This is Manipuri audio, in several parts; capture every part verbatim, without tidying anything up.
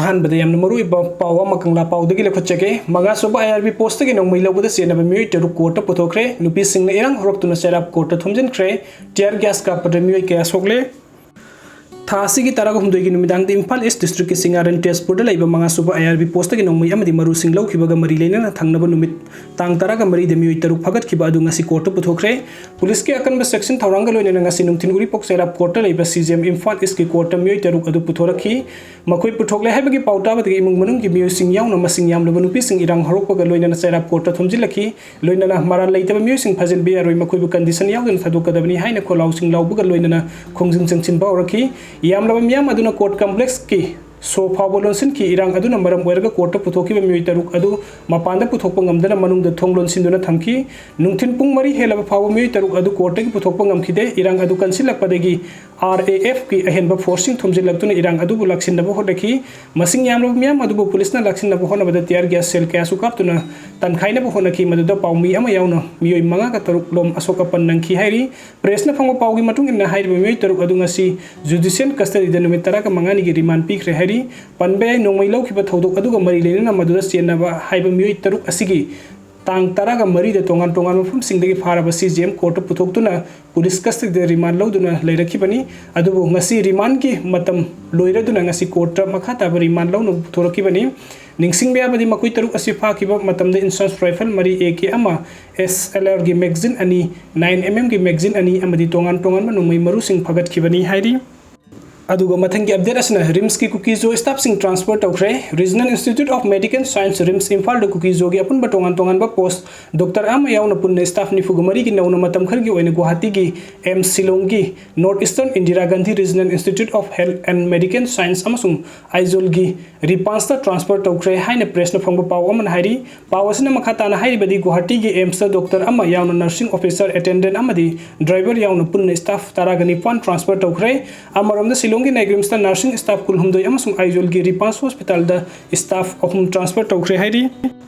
ꯑꯍꯥꯟꯕꯗ ꯌꯥꯝꯅ ꯃꯔꯨꯑꯣꯏꯕ ꯄꯥꯎ ꯑꯃ ꯀꯪꯂꯥ ꯄꯥꯎꯗꯒꯤ ꯂꯧꯈꯠꯆꯒꯦ꯫ ꯃꯉꯥ ꯁꯨꯕ ꯑꯥꯏ ꯑꯥꯔ ꯕꯤ ꯄꯣꯁꯇꯒꯤ ꯅꯣꯡꯃꯩ ꯂꯧꯕꯗ ꯆꯦꯟꯅꯕ ꯃꯤꯑꯣꯏ ꯇꯔꯨꯛ ꯀꯣꯔꯠꯇ ꯄꯨꯊꯣꯛꯈ꯭ꯔꯦ꯫ ꯅꯨꯄꯤꯁꯤꯡꯅ ꯏꯔꯥꯡ ꯍꯧꯔꯛꯇꯨꯅ ꯆꯩꯔꯥꯛ ꯀꯣꯔꯠꯇ ꯊꯣꯝꯖꯤꯟꯈ꯭ꯔꯦ꯫ ꯇꯤꯌꯥꯔ ꯒ꯭ꯌꯥꯁ ꯀꯥꯞꯄꯗ ꯃꯤꯑꯣꯏ ꯀꯌꯥ ꯁꯣꯛꯂꯦ꯫ ꯊꯥ ꯑꯁꯤꯒꯤ ꯇꯔꯥꯍꯨꯝꯗꯣꯏꯒꯤ ꯅꯨꯃꯤꯗꯥꯡꯗ ꯏꯝꯐꯥꯜ ꯏꯁ ꯗꯤꯁꯇ꯭ꯔꯤꯛꯀꯤ ꯁꯤꯡꯉꯥꯔꯦꯟ ꯇꯦꯖꯄꯨꯔꯗ ꯂꯩꯕ ꯃꯉꯥ ꯁꯨꯕ ꯑꯥꯏ ꯑꯥꯔ ꯕꯤ ꯄꯣꯁꯇꯒꯤ ꯅꯣꯡꯃꯩ ꯑꯃꯗꯤ ꯃꯔꯨꯁꯤꯡ ꯂꯧꯈꯤꯕꯒ ꯃꯔꯤ ꯂꯩꯅꯅ ꯊꯪꯅꯕ ꯅꯨꯃꯤꯠ ꯇꯥꯡ ꯇꯔꯥꯒ ꯃꯔꯤꯗ ꯃꯤꯑꯣꯏ ꯇꯔꯨꯛ ꯐꯥꯒꯠꯈꯤꯕ ꯑꯗꯨ ꯉꯁꯤ ꯀꯣꯔꯠꯇ ꯄꯨꯊꯣꯛꯈ꯭ꯔꯦ꯫ ꯄꯨꯂꯤꯁꯀꯤ ꯑꯀꯟꯕ ꯁꯦꯛꯁꯟ ꯊꯧꯔꯥꯡꯒ ꯂꯣꯏꯅꯅ ꯉꯁꯤ ꯅꯨꯡꯊꯤꯜ ꯎꯔꯤꯄꯣꯛ ꯆꯩꯔꯥꯛ ꯀꯣꯔꯠꯇ ꯂꯩꯕ ꯁꯤ ꯖꯤ ꯑꯦꯝ ꯏꯝꯐꯥꯜ ꯏꯁꯀꯤ ꯀꯣꯔꯠꯇ ꯃꯤꯑꯣꯏ ꯇꯔꯨꯛ ꯑꯗꯨ ꯄꯨꯊꯣꯔꯛꯈꯤ꯫ ꯃꯈꯣꯏ ꯄꯨꯊꯣꯛꯂꯦ ꯍꯥꯏꯕꯒꯤ ꯄꯥꯎ ꯇꯥꯕꯗꯒꯤ ꯏꯃꯨꯡ ꯃꯅꯨꯡꯒꯤ ꯃꯤꯑꯣꯏꯁꯤꯡ ꯌꯥꯎꯅ ꯃꯁꯤꯡ ꯌꯥꯝꯂꯕ ꯅꯨꯄꯤꯁꯤꯡ ꯏꯔꯥꯡ ꯍꯧꯔꯛꯄꯒ ꯂꯣꯏꯅꯅ ꯆꯩꯔꯥꯛ ꯀꯣꯔꯠꯇ ꯊꯣꯝꯖꯤꯜꯂꯛꯈꯤ꯫ ꯂꯣꯏꯅꯅ ꯃꯔꯥꯜ ꯂꯩꯇꯕ ꯃꯤꯑꯣꯏꯁꯤꯡ ꯐꯥꯖꯤꯟꯕ ꯌꯥꯔꯣꯏ, ꯃꯈꯣꯏꯕꯨ ꯀꯟꯗꯤꯁꯟ ꯌꯥꯎꯗꯅ ꯊꯥꯗꯣꯛꯀꯗꯕꯅꯤ ꯍꯥꯏꯅ ꯈꯣꯜꯂꯥꯎꯁꯤꯡ ꯂꯥꯎꯕꯒ ꯂꯣꯏꯅꯅ ꯈꯣꯡꯖꯪ ꯆꯪꯁꯤꯟꯕ ꯍꯧꯔꯛꯈꯤ꯫ ꯌꯥꯝꯂꯕ ꯃꯤꯌꯥꯝ ꯑꯗꯨꯅ ꯀꯣꯔꯠ ꯀꯝꯄ꯭ꯂꯦꯛꯁꯀꯤ ꯁꯣ ꯐꯥꯎꯕ ꯂꯣꯟꯁꯤꯟꯈꯤ꯫ ꯏꯔꯥꯡ ꯑꯗꯨꯅ ꯃꯔꯝ ꯑꯣꯏꯔꯒ ꯀꯣꯔꯠꯇ ꯄꯨꯊꯣꯛꯈꯤꯕ ꯃꯤꯑꯣꯏ ꯇꯔꯨꯛ ꯑꯗꯨ ꯃꯄꯥꯟꯗ ꯄꯨꯊꯣꯛꯄ ꯉꯝꯗꯅ ꯃꯅꯨꯡꯗ ꯊꯣꯡ ꯂꯣꯟꯁꯤꯟꯗꯨꯅ ꯊꯝꯈꯤ꯫ ꯅꯨꯡꯊꯤꯜ ꯄꯨꯡ ꯃꯔꯤ ꯍꯦꯜꯂꯕ ꯐꯥꯎꯕ ꯃꯤꯑꯣꯏ ꯇꯔꯨꯛ ꯑꯗꯨ ꯀꯣꯔꯠꯇꯒꯤ ꯄꯨꯊꯣꯛꯄ ꯉꯝꯈꯤꯗꯦ꯫ ꯏꯔꯥꯡ ꯑꯗꯨ ꯀꯟꯁꯤꯜꯂꯛꯄꯗꯒꯤ ꯑꯥꯔ ꯑꯦ ꯑꯦꯐꯀꯤ ꯑꯍꯦꯟꯕ ꯐꯣꯔꯁꯁꯤꯡ ꯊꯣꯝꯖꯤꯜꯂꯛꯇꯨꯅ ꯏꯔꯥꯡ ꯑꯗꯨꯕꯨ ꯂꯥꯛꯁꯤꯟꯅꯕ ꯍꯣꯠꯅꯈꯤ꯫ ꯃꯁꯤꯡ ꯌꯥꯝꯂꯕ ꯃꯤꯌꯥꯝ ꯑꯗꯨꯕꯨ ꯄꯨꯂꯤꯁꯅ ꯂꯥꯛꯁꯤꯟꯅꯕ ꯍꯣꯠꯅꯕꯗ ꯇꯤꯌꯥꯔ ꯒ꯭ꯌꯥꯁ ꯁꯦꯜ ꯀꯌꯥꯁꯨ ꯀꯥꯞꯇꯨꯅ ꯇꯥꯟꯈꯥꯏꯅꯕ ꯍꯣꯠꯅꯈꯤ꯫ ꯃꯗꯨꯗ ꯄꯥꯎꯃꯤ ꯑꯃ ꯌꯥꯎꯅ ꯃꯤꯑꯣꯏ ꯃꯉꯥꯒ ꯇꯔꯨꯛ ꯂꯣꯝ ꯑꯁꯣꯛ ꯑꯄꯟ ꯅꯪꯈꯤ ꯍꯥꯏꯔꯤ꯫ ꯄ꯭ꯔꯦꯁꯅ ꯐꯪꯕ ꯄꯥꯎꯒꯤ ꯃꯇꯨꯡ ꯏꯟꯅ ꯍꯥꯏꯔꯤꯕ ꯃꯤꯑꯣꯏ ꯇꯔꯨꯛ ꯑꯗꯨ ꯉꯁꯤ ꯖꯨꯗꯤꯁꯤꯌꯦꯜ ꯀꯁꯇꯗꯤꯗ ꯅꯨꯃꯤꯠ ꯇꯔꯥꯒ ꯃꯉꯥꯅꯤꯒꯤ ꯔꯤꯃꯥꯟ ꯄꯤꯈ꯭ꯔꯦ ꯍꯥꯏꯔꯤ꯫ ꯄꯟꯕ ꯌꯥꯏ, ꯅꯣꯡꯃꯩ ꯂꯧꯈꯤꯕ ꯊꯧꯗꯣꯛ ꯑꯗꯨꯒ ꯃꯔꯤ ꯂꯩꯅꯅ ꯃꯗꯨꯗ ꯆꯦꯟꯅꯕ ꯍꯥꯏꯕ ꯃꯤꯑꯣꯏ ꯇꯔꯨꯛ ꯑꯁꯤꯒꯤ ꯇꯥꯡ ꯇꯔꯥꯒ ꯃꯔꯤꯗ ꯇꯣꯉꯥꯟ ꯇꯣꯉꯥꯟꯕ ꯃꯐꯝꯁꯤꯡꯗꯒꯤ ꯐꯥꯔꯕ ꯁꯤ ꯖꯤ ꯑꯦꯝ ꯀꯣꯔꯠꯇ ꯄꯨꯊꯣꯛꯇꯨꯅ ꯄꯨꯂꯤꯁ ꯀꯁꯇꯗꯤꯗ ꯔꯤꯃꯥꯟ ꯂꯧꯗꯨꯅ ꯂꯩꯔꯛꯈꯤꯕꯅꯤ꯫ ꯑꯗꯨꯕꯨ ꯉꯁꯤ ꯔꯤꯃꯥꯟꯒꯤ ꯃꯇꯝ ꯂꯣꯏꯔꯗꯨꯅ ꯉꯁꯤ ꯀꯣꯔꯠꯇ ꯃꯈꯥ ꯇꯥꯕ ꯔꯤꯃꯥꯟ ꯂꯧꯅꯕ ꯄꯨꯊꯣꯔꯛꯈꯤꯕꯅꯤ꯫ ꯅꯤꯡꯁꯤꯡꯕ ꯌꯥꯕꯗꯤ ꯃꯈꯣꯏ ꯇꯔꯨꯛ ꯑꯁꯤ ꯐꯥꯈꯤꯕ ꯃꯇꯝꯗ ꯏꯟꯁꯥꯟꯁ ꯔꯥꯏꯐꯜ ꯃꯔꯤ, ꯑꯦ ꯀꯦ ꯑꯃ, ꯑꯦꯁ ꯑꯦꯜ ꯑꯥꯔꯒꯤ ꯃꯦꯒꯖꯤꯟ ꯑꯅꯤ, ꯅꯥꯏꯟ ꯑꯦꯝ ꯑꯦꯝꯒꯤ ꯃꯦꯒꯖꯤꯟ ꯑꯅꯤ ꯑꯃꯗꯤ ꯇꯣꯉꯥꯟ ꯇꯣꯉꯥꯟꯕ ꯅꯣꯡꯃꯩ ꯃꯔꯨꯁꯤꯡ ꯐꯒꯠꯈꯤꯕꯅꯤ ꯍꯥꯏꯔꯤ꯫ ꯑꯗꯨꯒ ꯃꯊꯪꯒꯤ ꯑꯞꯗꯦꯠ ꯑꯁꯤꯅ ꯔꯤꯝꯁꯀꯤ ꯀꯨꯀꯤꯖꯣ ꯁ꯭ꯇꯥꯐꯁꯤꯡ ꯇ꯭ꯔꯥꯟꯁꯐꯔ ꯇꯧꯈ꯭ꯔꯦ꯫ Regional institute of medical science, RIMS ꯏꯝꯐꯥꯜꯗ ꯀꯨꯀꯤꯖꯣꯒꯤ ꯑꯄꯨꯟꯕ ꯇꯣꯉꯥꯟ ꯇꯣꯉꯥꯟꯕ ꯄꯣꯁ ꯗꯣꯛꯇꯔ ꯑꯃ ꯌꯥꯎꯅ ꯄꯨꯟꯅ ꯁ꯭ꯇꯥꯐ ꯅꯤꯐꯨꯒ ꯃꯔꯤꯒꯤ ꯅꯧꯅ ꯃꯇꯝ ꯈꯔꯒꯤ ꯑꯣꯏꯅ ꯒꯨꯋꯥꯍꯥꯇꯤꯒꯤ ꯑꯦꯝꯁ ꯁꯤꯂꯣꯡꯒꯤ north eastern Indira Gandhi regional institute of health and medical science ꯑꯃꯁꯨꯡ ꯑꯥꯏꯖꯣꯜꯒꯤ ꯔꯤꯄꯥꯟꯁꯇ ꯇ꯭ꯔꯥꯟꯁꯐꯔ ꯇꯧꯈ꯭ꯔꯦ ꯍꯥꯏꯅ ꯄ꯭ꯔꯦꯁꯅ ꯐꯪꯕ ꯄꯥꯎ ꯑꯃꯅ ꯍꯥꯏꯔꯤ꯫ ꯄꯥꯎ ꯑꯁꯤꯅ ꯃꯈꯥ ꯇꯥꯅ ꯍꯥꯏꯔꯤꯕꯗꯤ, ꯒꯨꯋꯥꯍꯥꯇꯤꯒꯤ ꯑꯦꯝꯁꯇ ꯗꯣꯛꯇꯔ ꯑꯃ ꯌꯥꯎꯅ ꯅꯔꯁꯤꯡ ꯑꯣꯐꯤꯁꯔ, ꯑꯦꯇꯦꯟꯗꯦꯟꯠ ꯑꯃꯗꯤ ꯗ꯭ꯔꯥꯏꯚꯔ ꯌꯥꯎꯅ ꯄꯨꯟꯅ ꯁ꯭ꯇꯥꯐ ꯇꯔꯥꯒ ꯅꯤꯄꯥꯟ ꯇ꯭ꯔꯥꯟꯁꯐꯔ ꯇꯧꯈ꯭ꯔꯦ꯫ ꯑꯃꯔꯣꯝꯗ ꯁꯤꯂꯣꯡꯒꯤ ꯅꯥꯏꯒ꯭ꯔꯤꯝꯁꯇ ꯅꯔꯁꯤꯡ ꯁ꯭ꯇꯥꯐ ꯀꯨꯟꯍꯨꯝꯗꯣꯏ ꯑꯃꯁꯨꯡ ꯑꯥꯏꯖꯣꯜꯒꯤ ꯔꯤꯄꯥꯟꯁ ꯍꯣꯁꯄꯤꯇꯥꯜꯗ ꯁ꯭ꯇꯥꯐ ꯑꯍꯨꯝ ꯇ꯭ꯔꯥꯟꯁꯐꯔ ꯇꯧꯈ꯭ꯔꯦ ꯍꯥꯏꯔꯤ꯫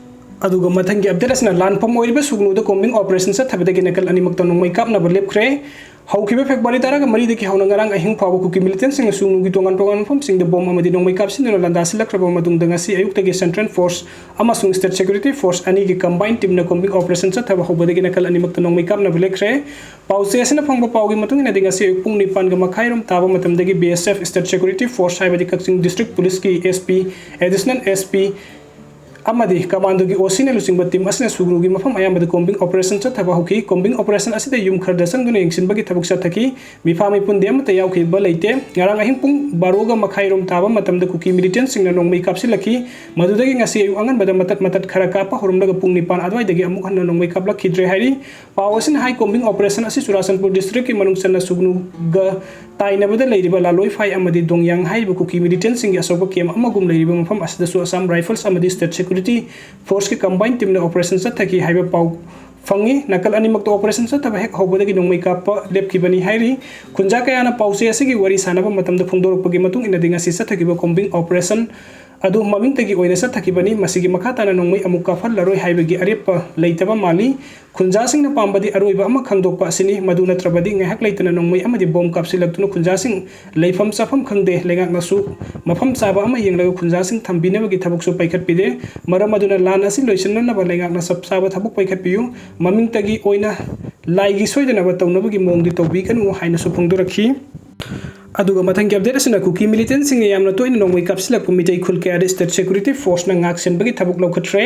ꯑꯗꯨꯒ ꯃꯊꯪꯒꯤ ꯑꯞꯗꯦꯠ ꯑꯁꯤꯅ ꯂꯥꯟꯐꯝ ꯑꯣꯏꯔꯤꯕ ꯁꯨꯒꯅꯨꯗ ꯀꯣꯝꯕꯤꯡ ꯑꯣꯄꯔꯦꯁꯟ ꯆꯠꯊꯕꯗꯒꯤ ꯅꯥꯀꯜ ꯑꯅꯤꯃꯛꯇ ꯅꯣꯡꯃꯩ ꯀꯥꯞꯅꯕ ꯂꯦꯞꯈ꯭ꯔꯦ꯫ ꯍꯧꯈꯤꯕ ꯐꯦꯕ꯭ꯔꯨꯋꯥꯔꯤ ꯇꯔꯥꯃꯔꯤꯗꯒꯤ ꯍꯧꯅ ꯉꯔꯥꯡ ꯑꯍꯤꯡ ꯐꯥꯎꯕ ꯀꯨꯀꯤ ꯃꯤꯂꯤꯇꯦꯟꯁꯤꯡꯅ ꯁꯨꯒꯅꯨꯒꯤ ꯇꯣꯉꯥꯟ ꯇꯣꯉꯥꯟꯕ ꯃꯐꯝꯁꯤꯡꯗ ꯕꯣꯝ ꯑꯃꯗꯤ ꯅꯣꯡꯃꯩ ꯀꯥꯞꯁꯤꯟꯗꯨꯅ ꯂꯥꯟꯗꯥꯁꯤꯜꯂꯛꯈ꯭ꯔꯕ ꯃꯇꯨꯡꯗ, ꯉꯁꯤ ꯑꯌꯨꯛꯇꯒꯤ ꯁꯦꯟꯇ꯭ꯔꯦꯜ ꯐꯣꯔꯁ ꯑꯃꯁꯨꯡ ꯁ꯭ꯇꯦꯠ ꯁꯦꯀ꯭ꯌꯨꯔꯤꯇꯤ ꯐꯣꯔꯁ ꯑꯅꯤꯒꯤ ꯀꯝꯕꯥꯏꯟ ꯇꯤꯝꯅ ꯀꯣꯝꯕꯤꯡ ꯑꯣꯄꯔꯦꯁꯟ ꯆꯠꯊꯕ ꯍꯧꯕꯗꯒꯤ ꯅꯥꯀꯜ ꯑꯅꯤꯃꯛꯇ ꯅꯣꯡꯃꯩ ꯀꯥꯞꯅꯕ ꯂꯦꯞꯈ꯭ꯔꯦ꯫ ꯄꯥꯎꯆꯦ ꯑꯁꯤꯅ ꯐꯪꯕ ꯄꯥꯎꯒꯤ ꯃꯇꯨꯡ ꯏꯟꯅꯗꯤ, ꯉꯁꯤ ꯑꯌꯨꯛ ꯄꯨꯡ ꯅꯤꯄꯥꯟꯒ ꯃꯈꯥꯏꯔꯣꯝ ꯇꯥꯕ ꯃꯇꯝꯗꯒꯤ ꯕꯤ ꯑꯦꯁ ꯑꯦꯐ, ꯁ꯭ꯇꯦꯠ ꯁꯦꯀ꯭ꯌꯨꯔꯤꯇꯤ ꯐꯣꯔꯁ ꯍꯥꯏꯕꯗꯤ ꯀꯛꯆꯤꯡ ꯗꯤꯁꯇ꯭ꯔꯤꯛ ꯄꯨꯂꯤꯁꯀꯤ S P, additional S P, ꯑꯃꯗꯤ ꯀꯃꯥꯟꯗꯣꯒꯤ ꯑꯣ ꯁꯤꯅ ꯂꯨꯆꯤꯡꯕ ꯇꯤꯝ ꯑꯁꯤꯅ ꯁꯨꯒꯅꯨꯒꯤ ꯃꯐꯝ ꯑꯌꯥꯝꯕꯗ ꯀꯣꯝꯕꯤꯡ ꯑꯣꯄꯔꯦꯁꯟ ꯆꯠꯊꯕ ꯍꯧꯈꯤ꯫ ꯀꯣꯝꯕꯤꯡ ꯑꯣꯄꯔꯦꯁꯟ ꯑꯁꯤꯗ ꯌꯨꯝ ꯈꯔꯗ ꯆꯪꯗꯨꯅ ꯌꯦꯡꯁꯤꯟꯕꯒꯤ ꯊꯕꯛ ꯆꯠꯊꯈꯤ꯫ ꯃꯤꯐꯥ ꯃꯤꯄꯨꯟꯗꯤ ꯑꯃꯠꯇ ꯌꯥꯎꯈꯤꯕ ꯂꯩꯇꯦ꯫ ꯉꯔꯥꯡ ꯑꯍꯤꯡ ꯄꯨꯡ ꯕꯥꯔꯣꯒ ꯃꯈꯥꯏꯔꯣꯝ ꯇꯥꯕ ꯃꯇꯝꯗ ꯀꯨꯀꯤ ꯃꯤꯂꯤꯇꯦꯟꯁꯤꯡꯅ ꯅꯣꯡꯃꯩ ꯀꯥꯞꯁꯤꯜꯂꯛꯈꯤ꯫ ꯃꯗꯨꯗꯒꯤ ꯉꯁꯤ ꯑꯌꯨꯛ ꯑꯉꯟꯕꯗ ꯃꯇꯠ ꯃꯇꯠ ꯈꯔ ꯀꯥꯞꯄ ꯍꯧꯔꯝꯂꯒ ꯄꯨꯡ ꯅꯤꯄꯥꯟ ꯑꯗꯨꯋꯥꯏꯗꯒꯤ ꯑꯃꯨꯛ ꯍꯟꯅ ꯅꯣꯡꯃꯩ ꯀꯥꯞꯂꯛꯈꯤꯗ꯭ꯔꯦ ꯍꯥꯏꯔꯤ꯫ ꯄꯥꯎ ꯑꯁꯤꯅ ꯍꯥꯏ, ꯀꯣꯝꯕꯤꯡ ꯑꯣꯄꯔꯦꯁꯟ ꯑꯁꯤ ꯆꯨꯔꯥꯆꯥꯟꯄꯨꯔ ꯗꯤꯁꯇ꯭ꯔꯤꯛꯀꯤ ꯃꯅꯨꯡ ꯆꯟꯅ ꯁꯨꯒꯅꯨꯒ ꯇꯥꯏꯅꯕꯗ ꯂꯩꯔꯤꯕ ꯂꯥꯂꯣꯏꯐꯥꯏ ꯑꯃꯗꯤ ꯗꯣꯡꯌꯥꯡ ꯍꯥꯏꯔꯤꯕ ꯀꯨꯀꯤ ꯃꯤꯂꯤꯇꯦꯟꯁꯤꯡꯒꯤ ꯑꯆꯧꯕ ꯀꯦꯝ ꯑꯃꯒꯨꯝ ꯂꯩꯔꯤꯕ ꯃꯐꯝ ꯑꯁꯤꯗꯁꯨ ꯑꯁꯥꯝ ꯔꯥꯏꯐꯜꯁ ꯑꯃꯗꯤ ꯁ꯭ꯇꯦꯠ ꯁꯦꯀ꯭ꯌꯨꯔꯤꯇꯤ ꯐꯣꯔꯁꯀꯤ ꯀꯝꯕꯥꯏꯟ ꯇꯤꯝꯅ ꯑꯣꯄꯔꯦꯁꯟ ꯆꯠꯊꯈꯤ ꯍꯥꯏꯕ ꯄꯥꯎ ꯐꯪꯉꯤ꯫ ꯅꯥꯀꯜ ꯑꯅꯤꯃꯛꯇ ꯑꯣꯄꯔꯦꯁꯟ ꯆꯠꯊꯕ ꯍꯦꯛ ꯍꯧꯕꯗꯒꯤ ꯅꯣꯡꯃꯩ ꯀꯥꯞꯄ ꯂꯦꯞꯈꯤꯕꯅꯤ ꯍꯥꯏꯔꯤ꯫ ꯈꯨꯟꯖꯥ ꯀꯌꯥꯅ ꯄꯥꯎꯆꯦ ꯑꯁꯤꯒꯤ ꯋꯥꯔꯤ ꯁꯥꯟꯅꯕ ꯃꯇꯝꯗ ꯐꯣꯡꯗꯣꯔꯛꯄꯒꯤ ꯃꯇꯨꯡ ꯏꯟꯅꯗꯤ, ꯉꯁꯤ ꯆꯠꯊꯈꯤꯕ ꯀꯣꯝꯕꯤꯡ ꯑꯣꯄꯔꯦꯁꯟ ꯑꯗꯨ ꯃꯃꯤꯡꯇꯒꯤ ꯑꯣꯏꯅ ꯆꯠꯊꯈꯤꯕꯅꯤ꯫ ꯃꯁꯤꯒꯤ ꯃꯈꯥ ꯇꯥꯅ ꯅꯣꯡꯃꯩ ꯑꯃꯨꯛ ꯀꯥꯞꯍꯜꯂꯔꯣꯏ ꯍꯥꯏꯕꯒꯤ ꯑꯔꯦꯞꯄ ꯂꯩꯇꯕ ꯃꯥꯜꯂꯤ꯫ ꯈꯨꯟꯖꯥꯁꯤꯡꯅ ꯄꯥꯝꯕꯗꯤ ꯑꯔꯣꯏꯕ ꯑꯃ ꯈꯪꯗꯣꯛꯄ ꯑꯁꯤꯅꯤ꯫ ꯃꯗꯨ ꯅꯠꯇ꯭ꯔꯕꯗꯤ ꯉꯥꯏꯍꯥꯛ ꯂꯩꯇꯅ ꯅꯣꯡꯃꯩ ꯑꯃꯗꯤ ꯕꯣꯝ ꯀꯥꯞꯁꯤꯜꯂꯛꯇꯨꯅ ꯈꯨꯟꯖꯥꯁꯤꯡ ꯂꯩꯐꯝ ꯆꯥꯐꯝ ꯈꯪꯗꯦ꯫ ꯂꯩꯉꯥꯛꯅꯁꯨ ꯃꯐꯝ ꯆꯥꯕ ꯑꯃ ꯌꯦꯡꯂꯒ ꯈꯨꯟꯖꯥꯁꯤꯡ ꯊꯝꯕꯤꯅꯕꯒꯤ ꯊꯕꯛꯁꯨ ꯄꯥꯏꯈꯠꯄꯤꯗꯦ꯫ ꯃꯔꯝ ꯑꯗꯨꯅ ꯂꯥꯟ ꯑꯁꯤ ꯂꯣꯏꯁꯤꯟꯅꯅꯕ ꯂꯩꯉꯥꯛꯅ ꯆꯞ ꯆꯥꯕ ꯊꯕꯛ ꯄꯥꯏꯈꯠꯄꯤꯌꯨ꯫ ꯃꯃꯤꯡꯇꯒꯤ ꯑꯣꯏꯅ ꯂꯥꯏꯒꯤ ꯁꯣꯏꯗꯅꯕ ꯇꯧꯅꯕꯒꯤ ꯃꯑꯣꯡꯗꯤ ꯇꯧꯕꯤꯒꯅꯨ ꯍꯥꯏꯅꯁꯨ ꯐꯣꯡꯗꯣꯔꯛꯈꯤ꯫ ꯑꯗꯨꯒ ꯃꯊꯪꯒꯤ ꯑꯞꯗꯦꯠ ꯑꯁꯤꯅ ꯀꯨꯀꯤ ꯃꯤꯂꯤꯇꯦꯟꯁꯤꯡꯅ ꯌꯥꯝꯅ ꯇꯣꯏꯅ ꯅꯣꯡꯃꯩ ꯀꯥꯞꯁꯤꯜꯂꯛꯄ ꯃꯤꯇꯩ ꯈꯨꯜ ꯀꯌꯥꯗ ꯁ꯭ꯇꯦꯠ ꯁꯦꯀ꯭ꯌꯨꯔꯤꯇꯤ ꯐꯣꯔꯁꯅ ꯉꯥꯛ ꯁꯦꯟꯕꯒꯤ ꯊꯕꯛ ꯂꯧꯈꯠꯈ꯭ꯔꯦ꯫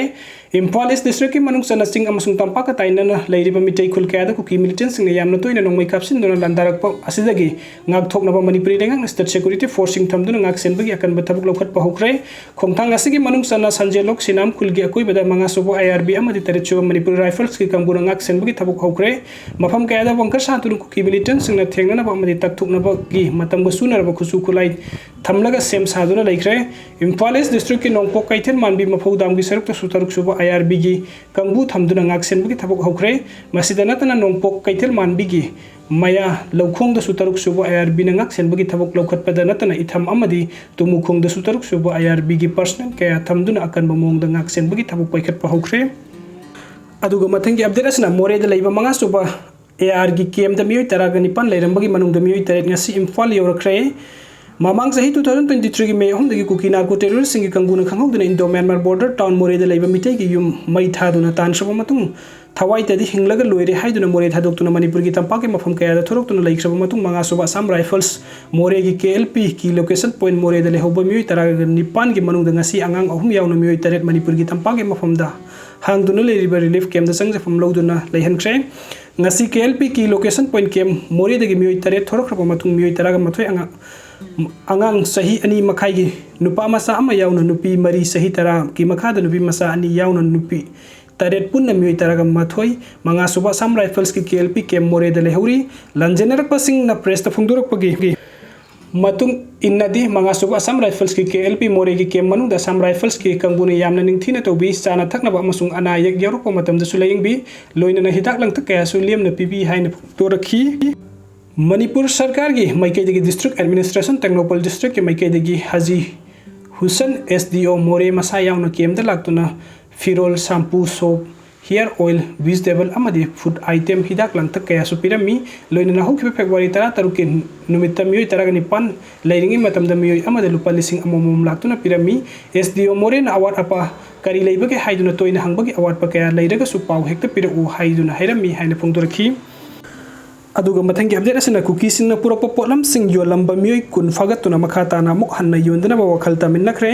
ꯏꯝꯐꯥꯜ ꯏꯁ ꯗꯤꯁꯇ꯭ꯔꯤꯛꯀꯤ ꯃꯅꯨꯡ ꯆꯟꯅ ꯆꯤꯡ ꯑꯃꯁꯨꯡ ꯇꯝꯄꯥꯛꯀ ꯇꯥꯏꯅꯅ ꯂꯩꯔꯤꯕ ꯃꯤꯇꯩ ꯈꯨꯜ ꯀꯌꯥꯗ ꯀꯨꯀꯤ ꯃꯤꯂꯤꯇꯦꯟꯁꯤꯡꯅ ꯌꯥꯝꯅ ꯇꯣꯏꯅ ꯅꯣꯡꯃꯩ ꯀꯥꯞꯁꯤꯟꯗꯨꯅ ꯂꯥꯟꯗꯥꯔꯛꯄ ꯑꯁꯤꯗꯒꯤ ꯉꯥꯛꯊꯣꯛꯅꯕ ꯃꯅꯤꯄꯨꯔꯤ ꯂꯩꯉꯥꯛꯅ ꯁ꯭ꯇꯦꯠ ꯁꯦꯀ꯭ꯌꯨꯔꯤꯇꯤ ꯐꯣꯔꯁꯁꯤꯡ ꯊꯝꯗꯨꯅ ꯉꯥꯛ ꯁꯦꯟꯕꯒꯤ ꯑꯀꯟꯕ ꯊꯕꯛ ꯂꯧꯈꯠꯄ ꯍꯧꯈ꯭ꯔꯦ꯫ ꯈꯣꯡꯊꯥꯡ ꯑꯁꯤꯒꯤ ꯃꯅꯨꯡ ꯆꯟꯅ ꯁꯟꯖꯦꯜꯂꯣꯛ ꯁꯤꯅꯥꯝ ꯈꯨꯜꯒꯤ ꯑꯀꯣꯏꯕꯗ ꯃꯉꯥ ꯁꯨꯕ ꯑꯥꯏ ꯑꯥꯔ ꯕꯤ ꯑꯃꯗꯤ ꯇꯔꯦꯠ ꯁꯨꯕ ꯃꯅꯤꯄꯨꯔ ꯔꯥꯏꯐꯜꯁꯀꯤ ꯀꯥꯡꯕꯨꯅ ꯉꯥꯛ ꯁꯦꯟꯕꯒꯤ ꯊꯕꯛ ꯍꯧꯈ꯭ꯔꯦ꯫ ꯃꯐꯝ ꯀꯌꯥꯗ ꯕꯪꯀꯔ ꯁꯥꯗꯨꯅ ꯀꯨꯀꯤ ꯃꯤꯂꯤꯇꯦꯟꯁꯤꯡꯅ ꯊꯦꯡꯅꯅꯕ ꯑꯃꯗꯤ ꯇꯛꯊꯣꯛꯅꯕꯒꯤ ꯃꯇꯝꯒ ꯆꯨꯅꯔꯕ ꯈꯨꯠꯁꯨ ꯈꯨꯠꯂꯥꯏ ꯊꯝꯂꯒ ꯁꯦꯝ ꯁꯥꯗꯨꯅ ꯂꯩꯈ꯭ꯔꯦ꯫ ꯏꯝꯐꯥꯜ ꯏꯁ ꯗꯤꯁꯇ꯭ꯔꯤꯛꯀꯤ ꯅꯣꯡꯄꯣꯛ ꯀꯩꯊꯦꯜ ꯃꯥꯟꯕꯤ ꯃꯐꯧ ꯗꯥꯝꯒꯤ ꯁꯔꯨꯛꯇꯁꯨ ꯇꯔꯨꯛ ꯁꯨꯕ ꯑꯥꯏ ꯑꯥꯔ ꯕꯤꯒꯤ ꯀꯥꯡꯕꯨ ꯊꯝꯗꯨꯅ ꯉꯥꯛ ꯁꯦꯟꯕꯒꯤ ꯊꯕꯛ ꯍꯧꯈ꯭ꯔꯦ꯫ ꯃꯁꯤꯗ ꯅꯠꯇꯅ ꯅꯣꯡꯄꯣꯛ ꯀꯩꯊꯦꯜ ꯃꯥꯟꯕꯤꯒꯤ ꯃꯌꯥ ꯂꯧꯈꯣꯡꯗꯁꯨ ꯇꯔꯨꯛ ꯁꯨꯕ ꯑꯥꯏ ꯑꯥꯔ ꯕꯤꯅ ꯉꯥꯛ ꯁꯦꯟꯕꯒꯤ ꯊꯕꯛ ꯂꯧꯈꯠꯄꯗ ꯅꯠꯇꯅ ꯏꯊꯝ ꯑꯃꯗꯤ ꯇꯨꯃꯨꯈꯣꯡꯗꯁꯨ ꯇꯔꯨꯛ ꯁꯨꯕ ꯑꯥꯏ ꯑꯥꯔ ꯕꯤꯒꯤ ꯄꯔꯁꯅꯦꯜ ꯀꯌꯥ ꯊꯝꯗꯨꯅ ꯑꯀꯟꯕ ꯃꯑꯣꯡꯗ ꯉꯥꯛ ꯁꯦꯟꯕꯒꯤ ꯊꯕꯛ ꯄꯥꯏꯈꯠꯄ ꯍꯧꯈ꯭ꯔꯦ꯫ ꯑꯗꯨꯒ ꯃꯊꯪꯒꯤ ꯑꯞꯗꯦꯠ ꯑꯁꯤꯅ ꯃꯣꯔꯦꯗ ꯂꯩꯕ ꯃꯉꯥ ꯁꯨꯕ ꯑꯦ ꯑꯥꯔꯒꯤ ꯀꯦꯝꯗ ꯃꯤꯑꯣꯏ ꯇꯔꯥꯒ ꯅꯤꯄꯥꯟ ꯂꯩꯔꯝꯕꯒꯤ ꯃꯅꯨꯡꯗ ꯃꯤꯑꯣꯏ ꯇꯔꯦꯠ ꯉꯁꯤ ꯏꯝꯐꯥꯜ ꯌꯧꯔꯛꯈ꯭ꯔꯦ꯫ ꯃꯃꯥꯡ ꯆꯍꯤ two thousand twenty three ꯒꯤ ꯃꯦ ꯑꯍꯨꯝꯗꯒꯤ ꯀꯨꯀꯤ ꯅꯥꯔꯀꯣ ꯇꯦꯔꯣꯔꯤꯁꯁꯤꯡꯒꯤ ꯀꯥꯡꯕꯨꯅ ꯈꯪꯍꯧꯗꯅ ꯏꯟꯗꯣ ꯃ꯭ꯌꯥꯟꯃꯥꯔ ꯕꯣꯔꯗꯔ ꯇꯥꯎꯟ ꯃꯣꯔꯦꯗ ꯂꯩꯕ ꯃꯤꯇꯩꯒꯤ ꯌꯨꯝ ꯃꯩ ꯊꯥꯗꯨꯅ ꯇꯥꯟꯈ꯭ꯔꯕ ꯃꯇꯨꯡ, ꯊꯋꯥꯏꯇꯗꯤ ꯍꯤꯡꯂꯒ ꯂꯣꯏꯔꯦ ꯍꯥꯏꯗꯨꯅ ꯃꯣꯔꯦ ꯊꯥꯗꯣꯛꯇꯨꯅ ꯃꯅꯤꯄꯨꯔꯒꯤ ꯇꯝꯄꯥꯛꯀꯤ ꯃꯐꯝ ꯀꯌꯥꯗ ꯊꯣꯔꯛꯇꯨꯅ ꯂꯩꯈ꯭ꯔꯕ ꯃꯇꯨꯡ, ꯃꯉꯥꯁꯨꯕ ꯑꯁꯥꯝ ꯔꯥꯏꯐꯜꯁ ꯃꯣꯔꯦꯒꯤ ꯀꯦ ꯑꯦꯜ ꯄꯤ ꯀꯤ ꯂꯣꯀꯦꯁꯟ ꯄꯣꯏꯟꯠ ꯃꯣꯔꯦꯗ ꯂꯩꯍꯧꯕ ꯃꯤꯑꯣꯏ ꯇꯔꯥꯒ ꯅꯤꯄꯥꯟꯒꯤ ꯃꯅꯨꯡꯗ ꯉꯁꯤ ꯑꯉꯥꯡ ꯑꯍꯨꯝ ꯌꯥꯎꯅ ꯃꯤꯑꯣꯏ ꯇꯔꯦꯠ ꯃꯅꯤꯄꯨꯔꯒꯤ ꯇꯝꯄꯥꯛꯀꯤ ꯃꯐꯝꯗ ꯍꯥꯡꯗꯨꯅ ꯂꯩꯔꯤꯕ ꯔꯤꯂꯤꯐ ꯀꯦꯝꯗ ꯆꯪꯖꯐꯝ ꯂꯧꯗꯨꯅ ꯂꯩꯍꯟꯈ꯭ꯔꯦ꯫ ꯉꯁꯤ ꯀꯦ ꯑꯦꯜ ꯄꯤ ꯀꯤ ꯂꯣꯀꯦꯁꯟ ꯄꯣꯏꯟꯠ ꯀꯦꯝ ꯃꯣꯔꯦꯗꯒꯤ ꯃꯤꯑꯣꯏ ꯇꯔꯦꯠ ꯊꯣꯔꯛꯈ꯭ꯔꯕ ꯃꯇꯨꯡ, ꯃꯤꯑꯣꯏ ꯇꯔꯥꯒ ꯃꯥꯊꯣꯏ ꯑꯉꯥꯡ, ꯑꯉꯥꯡ ꯆꯍꯤ ꯑꯅꯤ ꯃꯈꯥꯏꯒꯤ ꯅꯨꯄꯥ ꯃꯆꯥ ꯑꯃ ꯌꯥꯎꯅ ꯅꯨꯄꯤ ꯃꯔꯤ, ꯆꯍꯤ ꯇꯔꯥꯒꯤ ꯃꯈꯥꯗ ꯅꯨꯄꯤ ꯃꯆꯥ ꯑꯅꯤ ꯌꯥꯎꯅ ꯅꯨꯄꯤ ꯇꯔꯦꯠ, ꯄꯨꯟꯅ ꯃꯤꯑꯣꯏ ꯇꯔꯥꯒ ꯃꯥꯊꯣꯏ, ꯃꯉꯥꯁꯨꯕ ꯑꯁꯥꯝ ꯔꯥꯏꯐꯜꯁꯀꯤ ꯀꯦ ꯑꯦꯜ ꯄꯤ ꯀꯦꯝ ꯃꯣꯔꯦꯗ ꯂꯩꯍꯧꯔꯤ꯫ ꯂꯥꯟꯖꯦꯟꯅꯔꯛꯄꯁꯤꯡꯅ ꯄ꯭ꯔꯦꯁꯇ ꯐꯣꯡꯗꯣꯔꯛꯄꯒꯤ ꯃꯇꯨꯡ ꯏꯟꯅꯗꯤ, ꯃꯉꯥꯁꯨꯕ ꯑꯁꯥꯝ ꯔꯥꯏꯐꯜꯁꯀꯤ ꯀꯦ ꯑꯦꯜ ꯄꯤ ꯃꯣꯔꯦꯒꯤ ꯀꯦꯝ ꯃꯅꯨꯡꯗ ꯑꯁꯥꯝ ꯔꯥꯏꯐꯜꯁꯀꯤ ꯀꯥꯡꯕꯨꯅ ꯌꯥꯝꯅ ꯅꯤꯡꯊꯤꯅ ꯇꯧꯕꯤ, ꯆꯥꯅ ꯊꯛꯅꯕ ꯑꯃꯁꯨꯡ ꯑꯅꯥ ꯑꯌꯦꯛ ꯌꯥꯎꯔꯛꯄ ꯃꯇꯝꯗꯁꯨ ꯂꯥꯌꯦꯡꯕꯤ, ꯂꯣꯏꯅꯅ ꯍꯤꯗꯥꯛ ꯂꯥꯡꯊꯛ ꯀꯌꯥꯁꯨ ꯂꯦꯝꯅ ꯄꯤꯕꯤ ꯍꯥꯏꯅ ꯐꯣꯡꯗꯣꯔꯛꯈꯤ꯫ ꯃꯅꯤꯄꯨꯔ ꯁꯔꯀꯥꯔꯒꯤ ꯃꯥꯏꯀꯩꯗꯒꯤ ꯗꯤꯁꯇ꯭ꯔꯤꯛ ꯑꯦꯗꯃꯤꯅꯤꯁꯇ꯭ꯔꯦꯁꯟ ꯇꯦꯡꯅꯧꯄꯜ ꯗꯤꯁꯇ꯭ꯔꯤꯛꯀꯤ ꯃꯥꯏꯀꯩꯗꯒꯤ ꯍꯥꯖꯤ ꯍꯨꯁꯦꯟ ꯑꯦꯁ ꯗꯤ ꯑꯣ ꯃꯣꯔꯦ ꯃꯁꯥ ꯌꯥꯎꯅ ꯀꯦꯝꯗ ꯂꯥꯛꯇꯨꯅ ꯐꯤꯔꯣꯜ, ꯁꯥꯝꯄꯨ, ꯁꯣꯞ, ꯍꯤꯌꯔ ꯑꯣꯏꯜ, ꯚꯤꯖꯤꯇꯦꯕꯜ ꯑꯃꯗꯤ ꯐꯨꯗ ꯑꯥꯏꯇꯦꯝ, ꯍꯤꯗꯥꯛ ꯂꯥꯡꯊꯛ ꯀꯌꯥꯁꯨ ꯄꯤꯔꯝꯃꯤ꯫ ꯂꯣꯏꯅꯅ ꯍꯧꯈꯤꯕ ꯐꯦꯕ꯭ꯔꯨꯋꯥꯔꯤ ꯇꯔꯥꯇꯔꯨꯛꯀꯤ ꯅꯨꯃꯤꯠꯇ ꯃꯤꯑꯣꯏ ꯇꯔꯥꯒ ꯅꯤꯄꯥꯟ ꯂꯩꯔꯤꯉꯩ ꯃꯇꯝꯗ ꯃꯤꯑꯣꯏ ꯑꯃꯗ ꯂꯨꯄꯥ ꯂꯤꯁꯤꯡ ꯑꯃꯃꯝ ꯂꯥꯛꯇꯨꯅ ꯄꯤꯔꯝꯃꯤ꯫ ꯑꯦꯁ ꯗꯤ ꯑꯣ ꯃꯣꯔꯦꯅ ꯑꯋꯥꯠ ꯑꯄꯥ ꯀꯔꯤ ꯂꯩꯕꯒꯦ ꯍꯥꯏꯗꯨꯅ ꯇꯣꯏꯅ ꯍꯪꯕꯒꯤ, ꯑꯋꯥꯠꯄ ꯀꯌꯥ ꯂꯩꯔꯒꯁꯨ ꯄꯥꯎ ꯍꯦꯛꯇ ꯄꯤꯔꯛꯎ ꯍꯥꯏꯗꯨꯅ ꯍꯥꯏꯔꯝꯃꯤ ꯍꯥꯏꯅ ꯐꯣꯡꯗꯣꯔꯛꯈꯤ꯫ ꯑꯗꯨꯒ ꯃꯊꯪꯒꯤ ꯑꯞꯗꯦꯠ ꯑꯁꯤꯅ ꯀꯨꯀꯤꯁꯤꯡꯅ ꯄꯨꯔꯛꯄ ꯄꯣꯠꯂꯝꯁꯤꯡ ꯌꯣꯜꯂꯝꯕ ꯃꯤꯑꯣꯏ ꯀꯨꯟ ꯐꯥꯒꯠꯇꯨꯅ ꯃꯈꯥ ꯇꯥꯅ ꯑꯃꯨꯛ ꯍꯟꯅ ꯌꯣꯟꯗꯅꯕ ꯋꯥꯈꯜ ꯇꯥꯃꯤꯟꯅꯈ꯭ꯔꯦ꯫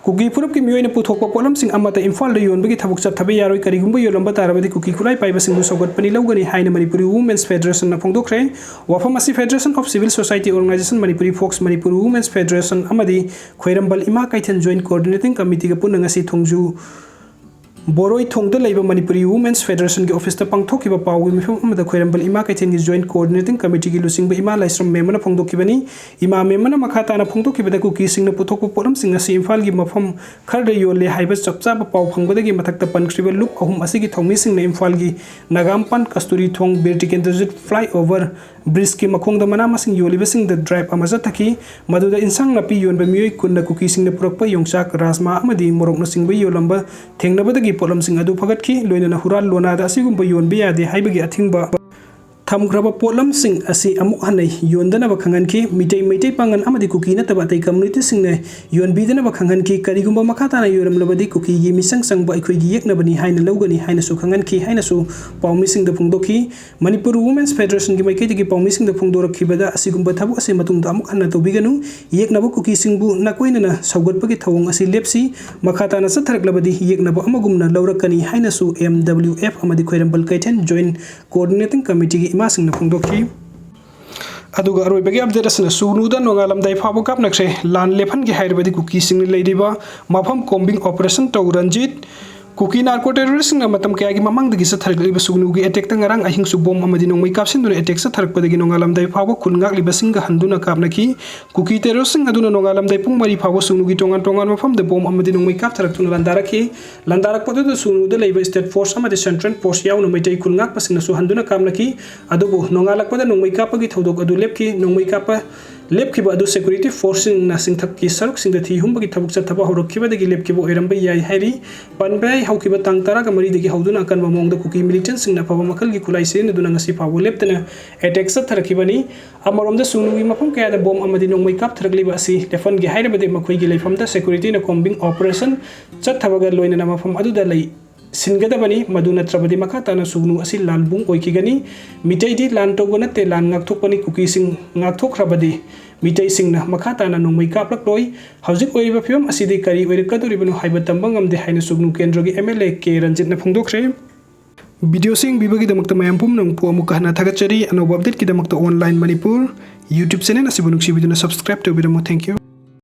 ꯀꯨꯀꯤ ꯐꯨꯔꯨꯞꯀꯤ ꯃꯤꯑꯣꯏꯅ ꯄꯨꯊꯣꯛꯄ ꯄꯣꯠꯂꯝꯁꯤꯡ ꯑꯃꯠꯇ ꯏꯝꯐꯥꯜꯗ ꯌꯣꯟꯕꯒꯤ ꯊꯕꯛ ꯆꯠꯊꯕ ꯌꯥꯔꯣꯏ, ꯀꯔꯤꯒꯨꯝꯕ ꯌꯣꯜꯂꯝꯕ ꯇꯥꯔꯕꯗꯤ ꯀꯨꯀꯤ ꯈꯨꯠꯂꯥꯏ ꯄꯥꯏꯕꯁꯤꯡꯕꯨ ꯁꯧꯒꯠꯄꯅꯤ ꯂꯧꯒꯅꯤ ꯍꯥꯏꯅ ꯃꯅꯤꯄꯨꯔꯤ ꯋꯨꯃꯦꯟꯁ ꯐꯦꯗꯔꯦꯁꯟꯅ ꯐꯣꯡꯗꯣꯛꯈ꯭ꯔꯦ꯫ ꯋꯥꯐꯝ ꯑꯁꯤ Federation of Civil Society Organization Manipuri, fox, Manipur women's federation ꯑꯃꯗꯤ ꯈ꯭ꯋꯥꯏꯔꯝꯕꯜ ꯏꯃꯥ ꯀꯩꯊꯦꯜ ꯖꯣꯏꯟꯠ ꯀꯣꯑꯣꯔꯗꯤꯅꯦꯇꯤꯡ ꯀꯃꯤꯇꯤꯒ ꯄꯨꯟꯅ ꯉꯁꯤ ꯊꯣꯡꯖꯨ ꯕꯣꯔꯣꯏꯊꯣꯡꯗ ꯂꯩꯕ ꯃꯅꯤꯄꯨꯔꯤ ꯋꯨꯃꯦꯟꯁ ꯐꯦꯗꯔꯦꯁꯟꯒꯤ ꯑꯣꯐꯤꯁꯇ ꯄꯥꯡꯊꯣꯛꯈꯤꯕ ꯄꯥꯎꯒꯤ ꯃꯤꯐꯝ ꯑꯃꯗ ꯈ꯭ꯋꯥꯏꯔꯝꯕꯜ ꯏꯃꯥ ꯀꯩꯊꯦꯜꯒꯤ ꯖꯣꯏꯟꯠ ꯀꯣꯑꯣꯔꯗꯤꯅꯦꯇꯤꯡ ꯀꯃꯤꯇꯤꯒꯤ ꯂꯨꯆꯤꯡꯕ ꯏꯃꯥ ꯂꯥꯏꯁ꯭ꯔꯝ ꯃꯦꯝꯕꯅ ꯐꯣꯡꯗꯣꯛꯈꯤꯕꯅꯤ꯫ ꯏꯃꯥ ꯃꯦꯝꯕꯅ ꯃꯈꯥ ꯇꯥꯅ ꯐꯣꯡꯗꯣꯛꯈꯤꯕꯗ, ꯀꯨꯀꯤꯁꯤꯡꯅ ꯄꯨꯊꯣꯛꯄ ꯄꯣꯠꯂꯝꯁꯤꯡ ꯑꯁꯤ ꯏꯝꯐꯥꯜꯒꯤ ꯃꯐꯝ ꯈꯔꯗ ꯌꯣꯜꯂꯦ ꯍꯥꯏꯕ ꯆꯞ ꯆꯥꯕ ꯄꯥꯎ ꯐꯪꯕꯗꯒꯤ ꯃꯊꯛꯇ ꯄꯟꯈ꯭ꯔꯤꯕ ꯂꯨꯞ ꯑꯍꯨꯝ ꯑꯁꯤꯒꯤ ꯊꯧꯃꯤꯁꯤꯡꯅ ꯏꯝꯐꯥꯜꯒꯤ ꯅꯒꯥꯝꯄꯥꯟ, ꯀꯁꯇꯨꯔꯤ ꯊꯣꯡ, ꯕꯤꯔ ꯇꯤꯀꯦꯟꯗ꯭ꯔꯖꯤꯠ ꯐ꯭ꯂꯥꯏꯑꯣꯚꯔ ꯕ꯭ꯔꯤꯖꯀꯤ ꯃꯈꯣꯡꯗ ꯃꯅꯥ ꯃꯁꯤꯡ ꯌꯣꯜꯂꯤꯕꯁꯤꯡꯗ ꯗ꯭ꯔꯥꯏꯚ ꯑꯃ ꯆꯠꯊꯈꯤ꯫ ꯃꯗꯨꯗ ꯏꯟꯁꯥꯡ ꯅꯥꯄꯤ ꯌꯣꯟꯕ ꯃꯤꯑꯣꯏ ꯀꯨꯟꯅ ꯀꯨꯀꯤꯁꯤꯡꯅ ꯄꯨꯔꯛꯄ ꯌꯣꯡꯆꯥꯛ, ꯔꯥꯖꯃꯥ ꯑꯃꯗꯤ ꯃꯣꯔꯣꯛꯅꯆꯤꯡꯕ ꯌꯣꯜꯂꯝꯕ ꯊꯦꯡꯅꯕꯗꯒꯤ ꯄꯣꯠꯂꯝꯁꯤꯡ ꯑꯗꯨ ꯐꯒꯠꯈꯤ꯫ ꯂꯣꯏꯅꯅ ꯍꯨꯔꯥꯟ ꯂꯣꯟꯅꯥꯗ ꯑꯁꯤꯒꯨꯝꯕ ꯌꯣꯟꯕ ꯌꯥꯗꯦ ꯍꯥꯏꯕꯒꯤ ꯑꯊꯤꯡꯕ ꯊꯝꯈ꯭ꯔꯕ ꯄꯣꯠꯂꯝꯁꯤꯡ ꯑꯁꯤ ꯑꯃꯨꯛ ꯍꯟꯅ ꯌꯣꯟꯗꯅꯕ ꯈꯪꯍꯟꯈꯤ꯫ ꯃꯤꯇꯩ, ꯃꯩꯇꯩ ꯄꯥꯉꯜ ꯑꯃꯗꯤ ꯀꯨꯀꯤ ꯅꯠꯇꯕ ꯑꯇꯩ ꯀꯝꯃꯨꯅꯤꯇꯤꯁꯤꯡꯅ ꯌꯣꯟꯕꯤꯗꯅꯕ ꯈꯪꯍꯟꯈꯤ꯫ ꯀꯔꯤꯒꯨꯝꯕ ꯃꯈꯥ ꯇꯥꯅ ꯌꯣꯜꯂꯝꯂꯕꯗꯤ ꯀꯨꯀꯤꯒꯤ ꯃꯤꯆꯪ ꯆꯪꯕ ꯑꯩꯈꯣꯏꯒꯤ ꯌꯦꯛꯅꯕꯅꯤ ꯍꯥꯏꯅ ꯂꯧꯒꯅꯤ ꯍꯥꯏꯅꯁꯨ ꯈꯪꯍꯟꯈꯤ ꯍꯥꯏꯅꯁꯨ ꯄꯥꯎꯃꯤꯁꯤꯡꯗ ꯐꯣꯡꯗꯣꯛꯈꯤ꯫ ꯃꯅꯤꯄꯨꯔ ꯋꯨꯃꯦꯟꯁ ꯐꯦꯗꯔꯦꯁꯟꯒꯤ ꯃꯥꯏꯀꯩꯗꯒꯤ ꯄꯥꯎꯃꯤꯁꯤꯡꯗ ꯐꯣꯡꯗꯣꯔꯛꯈꯤꯕꯗ ꯑꯁꯤꯒꯨꯝꯕ ꯊꯕꯛ ꯑꯁꯤ ꯃꯇꯨꯡꯗ ꯑꯃꯨꯛ ꯍꯟꯅ ꯇꯧꯕꯤꯒꯅꯨ꯫ ꯌꯦꯛꯅꯕ ꯀꯨꯀꯤꯁꯤꯡꯕꯨ ꯅꯥꯀꯣꯏꯅꯅ ꯁꯧꯒꯠꯄꯒꯤ ꯊꯧꯑꯣꯡ ꯑꯁꯤ ꯂꯦꯞꯁꯤ꯫ ꯃꯈꯥ ꯇꯥꯅ ꯆꯠꯊꯔꯛꯂꯕꯗꯤ ꯌꯦꯛꯅꯕ ꯑꯃꯒꯨꯝꯅ ꯂꯧꯔꯛꯀꯅꯤ ꯍꯥꯏꯅꯁꯨ ꯑꯦꯝ ꯗꯕ꯭ꯂꯤꯎ ꯑꯦꯐ ꯑꯃꯗꯤ ꯈ꯭ꯋꯥꯏꯔꯝꯕꯟ ꯀꯩꯊꯦꯜ ꯖꯣꯏꯟꯠ ꯀꯣꯑꯣꯔꯗꯤꯅꯦꯇꯤꯡ ꯀꯃꯤꯇꯤꯒꯤ ꯏꯃꯥꯁꯤꯡꯅ ꯐꯣꯡꯗꯣꯛꯈꯤ꯫ ꯑꯗꯨꯒ ꯑꯔꯣꯏꯕꯒꯤ ꯑꯞꯗꯦꯠ ꯑꯁꯤꯅ ꯁꯨꯒꯅꯨꯗ ꯅꯣꯡꯉꯥꯜꯂꯝꯗꯥꯏ ꯐꯥꯎꯕ ꯀꯥꯞꯅꯈ꯭ꯔꯦ꯫ ꯂꯥꯟ ꯂꯦꯞꯍꯟꯒꯦ ꯍꯥꯏꯔꯕꯗꯤ ꯀꯨꯀꯤꯁꯤꯡꯅ ꯂꯩꯔꯤꯕ ꯃꯐꯝ ꯀꯣꯝꯕꯤꯡ ꯑꯣꯄꯔꯦꯁꯟ ꯇꯧ ꯔꯟꯖꯤꯠ꯫ ꯀꯨꯀꯤ ꯅꯥꯔꯀꯣ ꯇꯦꯔꯣꯔꯤꯁꯁꯤꯡꯅ ꯃꯇꯝ ꯀꯌꯥꯒꯤ ꯃꯃꯥꯡꯗꯒꯤ ꯆꯠꯊꯔꯛꯂꯤꯕ ꯁꯨꯒꯅꯨꯒꯤ ꯑꯦꯇꯦꯛꯇ ꯉꯔꯥꯡ ꯑꯍꯤꯡꯁꯨ ꯕꯣꯝ ꯑꯃꯗꯤ ꯅꯣꯡꯃꯩ ꯀꯥꯞꯁꯤꯟꯗꯨꯅ ꯑꯦꯇꯦꯛ ꯆꯠꯊꯔꯛꯄꯗꯒꯤ ꯅꯣꯡꯉꯥꯜꯂꯝꯗꯥꯏ ꯐꯥꯎꯕ ꯈꯨꯟ ꯉꯥꯛꯂꯤꯕꯁꯤꯡꯒ ꯍꯟꯗꯨꯅ ꯀꯥꯞꯅꯈꯤ꯫ ꯀꯨꯀꯤ ꯇꯦꯔꯣꯔꯤꯁꯁꯤꯡ ꯑꯗꯨꯅ ꯅꯣꯡꯉꯥꯜꯂꯝꯗꯥꯏ ꯄꯨꯡ ꯃꯔꯤ ꯐꯥꯎꯕ ꯁꯨꯒꯅꯨꯒꯤ ꯇꯣꯉꯥꯟ ꯇꯣꯉꯥꯟꯕ ꯃꯐꯝꯗ ꯕꯣꯝ ꯑꯃꯗꯤ ꯅꯣꯡꯃꯩ ꯀꯥꯞꯊꯔꯛꯇꯨꯅ ꯂꯥꯟꯗꯥꯔꯛꯈꯤ꯫ ꯂꯥꯟꯗꯥꯔꯛꯄꯗꯨꯗ ꯁꯨꯒꯅꯨꯗ ꯂꯩꯕ ꯁ꯭ꯇꯦꯠ ꯐꯣꯔꯁ ꯑꯃꯗꯤ ꯁꯦꯟꯇ꯭ꯔꯦꯜ ꯐꯣꯔꯁ ꯌꯥꯎꯅ ꯃꯩꯇꯩ ꯈꯨꯟ ꯉꯥꯛꯄꯁꯤꯡꯅꯁꯨ ꯍꯟꯗꯨꯅ ꯀꯥꯞꯅꯈꯤ꯫ ꯑꯗꯨꯕꯨ ꯅꯣꯡꯉꯥꯜꯂꯛꯄꯗ ꯅꯣꯡꯃꯩ ꯀꯥꯞꯄꯒꯤ ꯊꯧꯗꯣꯛ ꯑꯗꯨ ꯂꯦꯞꯈꯤ꯫ ꯅꯣꯡꯃꯩ ꯀꯥꯞꯄ ꯂꯦꯞꯈꯤꯕ ꯑꯗꯨ ꯁꯦꯀ꯭ꯌꯨꯔꯤꯇꯤ ꯐꯣꯔꯁꯁꯤꯡꯅ ꯆꯤꯡꯊꯛꯀꯤ ꯁꯔꯨꯛꯁꯤꯡꯗ ꯊꯤ ꯍꯨꯝꯕꯒꯤ ꯊꯕꯛ ꯆꯠꯊꯕ ꯍꯧꯔꯛꯈꯤꯕꯗꯒꯤ ꯂꯦꯞꯈꯤꯕ ꯑꯣꯏꯔꯝꯕ ꯌꯥꯏ ꯍꯥꯏꯔꯤ꯫ ꯄꯟꯕ ꯌꯥꯏ, ꯍꯧꯈꯤꯕ ꯇꯥꯡ ꯇꯔꯥꯒ ꯃꯔꯤꯗꯒꯤ ꯍꯧꯗꯨꯅ ꯑꯀꯟꯕ ꯃꯑꯣꯡꯗ ꯀꯨꯀꯤ ꯃꯤꯂꯤꯇꯦꯟꯠꯁꯤꯡꯅ ꯑꯐꯕ ꯃꯈꯜꯒꯤ ꯈꯨꯠꯂꯥꯏ ꯁꯤꯖꯤꯟꯅꯗꯨꯅ ꯉꯁꯤ ꯐꯥꯎꯕ ꯂꯦꯞꯇꯅ ꯑꯦꯇꯦꯛ ꯆꯠꯊꯔꯛꯈꯤꯕꯅꯤ꯫ ꯑꯃꯔꯣꯝꯗ ꯁꯨꯒꯅꯨꯒꯤ ꯃꯐꯝ ꯀꯌꯥꯗ ꯕꯣꯝ ꯑꯃꯗꯤ ꯅꯣꯡꯃꯩ ꯀꯥꯞꯊꯔꯛꯂꯤꯕ ꯑꯁꯤ ꯂꯦꯞꯍꯟꯒꯦ ꯍꯥꯏꯔꯕꯗꯤ ꯃꯈꯣꯏꯒꯤ ꯂꯩꯐꯝꯗ ꯁꯦꯀ꯭ꯌꯨꯔꯤꯇꯤꯅ ꯀꯣꯝꯕꯤꯡ ꯑꯣꯄꯔꯦꯁꯟ ꯆꯠꯊꯕꯒ ꯂꯣꯏꯅꯅ ꯃꯐꯝ ꯑꯗꯨꯗ ꯂꯩ ꯁꯤꯟꯒꯗꯕꯅꯤ꯫ ꯃꯗꯨ ꯅꯠꯇ꯭ꯔꯕꯗꯤ ꯃꯈꯥ ꯇꯥꯅ ꯁꯨꯒꯅꯨ ꯑꯁꯤ ꯂꯥꯟꯕꯨꯡ ꯑꯣꯏꯈꯤꯒꯅꯤ꯫ ꯃꯤꯇꯩꯗꯤ ꯂꯥꯟ ꯇꯧꯕ ꯅꯠꯇꯦ, ꯂꯥꯟ ꯉꯥꯛꯊꯣꯛꯄꯅꯤ꯫ ꯀꯨꯀꯤꯁꯤꯡ ꯉꯥꯛꯊꯣꯛꯈ꯭ꯔꯕꯗꯤ ꯃꯤꯇꯩꯁꯤꯡꯅ ꯃꯈꯥ ꯇꯥꯅ ꯅꯣꯡꯃꯩ ꯀꯥꯞꯂꯛꯂꯣꯏ꯫ ꯍꯧꯖꯤꯛ ꯑꯣꯏꯔꯤꯕ ꯐꯤꯕꯝ ꯑꯁꯤꯗꯤ ꯀꯔꯤ ꯑꯣꯏꯔꯛꯀꯗꯧꯔꯤꯕꯅꯣ ꯍꯥꯏꯕ ꯇꯝꯕ ꯉꯝꯗꯦ ꯍꯥꯏꯅ ꯁꯨꯒꯅꯨ ꯀꯦꯟꯗ꯭ꯔꯒꯤ ꯑꯦꯝ ꯑꯦꯜ ꯑꯦ ꯀꯦ ꯔꯟꯖꯤꯠꯅ ꯐꯣꯡꯗꯣꯛꯈ꯭ꯔꯦ꯫ ꯚꯤꯗꯤꯑꯣꯁꯤ ꯌꯦꯡꯕꯤꯕꯒꯤꯗꯃꯛꯇ ꯃꯌꯥꯝ ꯄꯨꯝꯅꯃꯛꯄꯨ ꯑꯃꯨꯛꯀ ꯍꯟꯅ ꯊꯥꯒꯠꯆꯔꯤ꯫ ꯑꯅꯧꯕ ꯑꯞꯗꯦꯠꯀꯤꯗꯃꯛꯇ ꯑꯣꯟꯂꯥꯏꯟ ꯃꯅꯤꯄꯨꯔ ꯌꯨꯇ꯭ꯌꯨꯕ ꯆꯦꯅꯦꯜ ꯑꯁꯤꯕꯨ ꯅꯨꯡꯁꯤꯕꯤꯗꯨꯅ ꯁꯕꯁꯀ꯭ꯔꯥꯏꯕ ꯇꯧꯕꯤꯔꯝꯃꯨ꯫ Thank you꯫